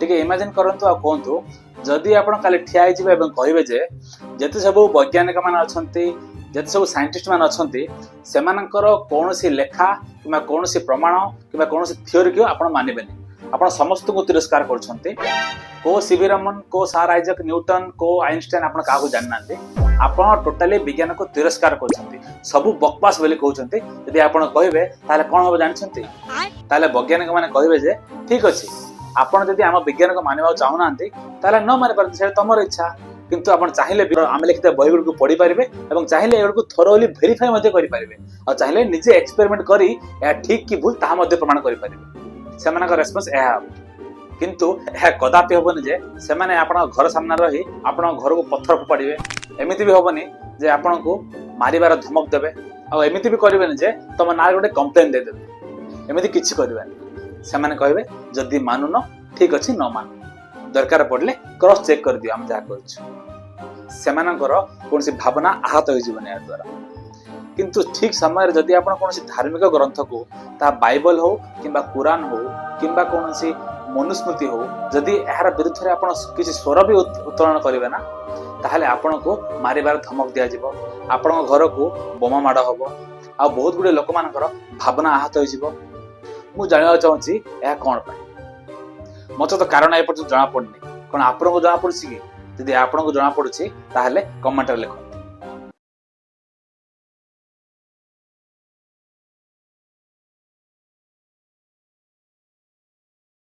ଟିକେ ଇମାଜିନ୍ କରନ୍ତୁ ଆଉ କୁହନ୍ତୁ, ଯଦି ଆପଣ କାଲି ଠିଆ ହେଇଯିବେ ଏବଂ କହିବେ ଯେ ଯେତେ ସବୁ ବୈଜ୍ଞାନିକ ମାନେ ଅଛନ୍ତି, ଯେତେ ସବୁ ସାଇଣ୍ଟିଷ୍ଟ ମାନେ ଅଛନ୍ତି, ସେମାନଙ୍କର କୌଣସି ଲେଖା କିମ୍ବା କୌଣସି ପ୍ରମାଣ କିମ୍ବା କୌଣସି ଥିଓରିକୁ ଆପଣ ମାନିବେନି, ଆପଣ ସମସ୍ତଙ୍କୁ ତିରସ୍କାର କରୁଛନ୍ତି, କୋଉ ସିଭି ରମନ, କୋଉ ସାର୍ ଆଇଜକ ନ୍ୟୁଟନ, କୋଉ ଆଇନଷ୍ଟାଇନ, ଆପଣ କାହାକୁ ଜାଣିନାହାନ୍ତି, ଆପଣ ଟୋଟାଲି ବିଜ୍ଞାନକୁ ତିରସ୍କାର କରୁଛନ୍ତି, ସବୁ ବକବାସ ବୋଲି କହୁଛନ୍ତି, ଯଦି ଆପଣ କହିବେ ତାହେଲେ କଣ ହବ ଜାଣିଛନ୍ତି? ତାହେଲେ ବୈଜ୍ଞାନିକ ମାନେ କହିବେ ଯେ ଠିକ ଅଛି, ଆପଣ ଯଦି ଆମ ବିଜ୍ଞାନକୁ ମାନିବାକୁ ଚାହୁଁନାହାନ୍ତି, ତାହେଲେ ନ ମାନିପାରନ୍ତି, ସେଇଟା ତମର ଇଚ୍ଛା। କିନ୍ତୁ ଆପଣ ଚାହିଁଲେ ବି ଆମେ ଲେଖିଥିବା ବହି ଗୁଡ଼ିକୁ ପଢିପାରିବେ ଏବଂ ଚାହିଁଲେ ଏଗୁଡ଼ିକୁ ଥରୋଲି ଭେରିଫାଇ ମଧ୍ୟ କରିପାରିବେ ଆଉ ଚାହିଁଲେ ନିଜେ ଏକ୍ସପେରିମେଣ୍ଟ କରି ଏହା ଠିକ କି ଭୁଲ ତାହା ମଧ୍ୟ ପ୍ରମାଣ କରିପାରିବେ। ସେମାନଙ୍କ ରେସ୍ପନ୍ସ ଏହା ହେବ। କିନ୍ତୁ ଏହା କଦାପି ହବନି ଯେ ସେମାନେ ଆପଣଙ୍କ ଘର ସାମ୍ନାରେ ରହି ଆପଣଙ୍କ ଘରକୁ ପଥର ଫୋପାଡ଼ିବେ। ଏମିତି ବି ହବନି ଯେ ଆପଣଙ୍କୁ ମାରିବାର ଧମକ ଦେବେ। ଆଉ ଏମିତି ବି କରିବେନି ଯେ ତମ ନାଁରେ ଗୋଟେ କମ୍ପ୍ଲେନ ଦେଇଦେବେ। ଏମିତି କିଛି କରିବେନି। ସେମାନେ କହିବେ, ଯଦି ମାନୁନ, ଠିକ ଅଛି, ନ ମାନ, ଦରକାର ପଡ଼ିଲେ କ୍ରସ୍ ଚେକ୍ କରିଦିଅ ଆମେ ଯାହା କରୁଛୁ। ସେମାନଙ୍କର କୌଣସି ଭାବନା ଆହତ ହେଇଯିବନି ଏହା ଦ୍ୱାରା। କିନ୍ତୁ ଠିକ ସମୟରେ ଯଦି ଆପଣ କୌଣସି ଧାର୍ମିକ ଗ୍ରନ୍ଥକୁ, ତାହା ବାଇବଲ ହଉ କିମ୍ବା କୁରାନ ହଉ କିମ୍ବା କୌଣସି ମନୁସ୍ମୃତି ହଉ, ଯଦି ଏହାର ବିରୁଦ୍ଧରେ ଆପଣ କିଛି ସ୍ୱର ବି ଉତ୍ତୋଳନ କରିବେ ନା, ତାହେଲେ ଆପଣଙ୍କୁ ମାରିବାର ଧମକ ଦିଆଯିବ, ଆପଣଙ୍କ ଘରକୁ ବୋମା ମାଡ଼ ହବ ଆଉ ବହୁତ ଗୁଡ଼ିଏ ଲୋକମାନଙ୍କର ଭାବନା ଆହତ ହେଇଯିବ। ମୁଁ ଜାଣିବାକୁ ଚାହୁଁଛି, ଏହା କ'ଣ ପାଇଁ? ମତେ ତ କାରଣ ଏପର୍ଯ୍ୟନ୍ତ ଜଣାପଡୁନି। କ'ଣ ଆପଣଙ୍କୁ ଜଣାପଡୁଛି କି? ଯଦି ଆପଣଙ୍କୁ ଜଣାପଡୁଛି, ତାହେଲେ କମେଣ୍ଟରେ ଲେଖନ୍ତୁ।